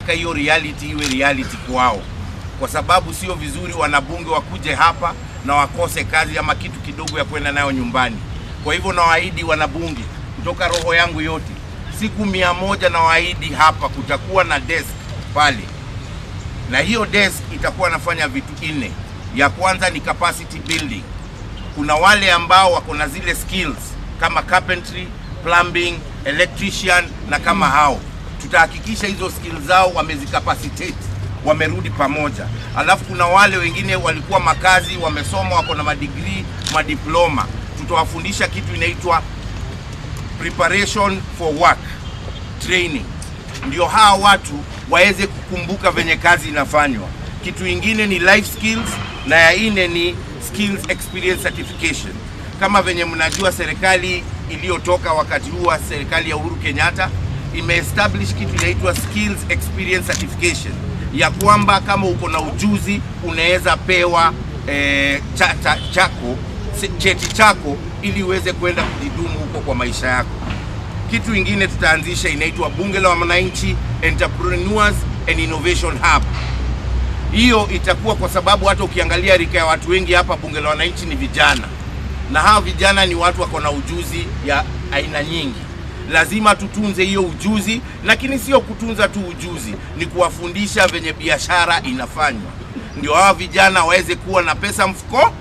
Hiyo reality iwe reality kwao, kwa sababu sio vizuri wanabunge wakuje hapa na wakose kazi ama kitu kidogo ya kwenda nayo nyumbani. Kwa hivyo nawaahidi wanabunge kutoka roho yangu yote, siku 100 nawaahidi hapa kutakuwa na desk pale, na hiyo desk itakuwa nafanya vitu nne. Ya kwanza ni capacity building. Kuna wale ambao wako na zile skills kama carpentry, plumbing, electrician na kama hao, tutahakikisha hizo skills zao wamezicapacitate, wamerudi pamoja. Alafu kuna wale wengine walikuwa makazi, wamesoma, wako na madegree, madiploma, tutawafundisha kitu inaitwa preparation for work training, ndio hawa watu waweze kukumbuka venye kazi inafanywa. Kitu ingine ni life skills, na ya nne ni skills experience certification. Kama venye mnajua, serikali iliyotoka wakati huu wa serikali ya Uhuru Kenyatta imeestablish kitu inaitwa skills experience certification, ya kwamba kama uko na ujuzi unaweza pewa cheti chako ili uweze kwenda kujidumu huko kwa maisha yako. Kitu ingine tutaanzisha inaitwa Bunge la Wananchi Entrepreneurs and Innovation Hub. Hiyo itakuwa kwa sababu hata ukiangalia rika ya watu wengi hapa Bunge la Wananchi ni vijana, na hawa vijana ni watu wako na ujuzi ya aina nyingi. Lazima tutunze hiyo ujuzi, lakini sio kutunza tu ujuzi, ni kuwafundisha venye biashara inafanywa, ndio hawa vijana waweze kuwa na pesa mfuko.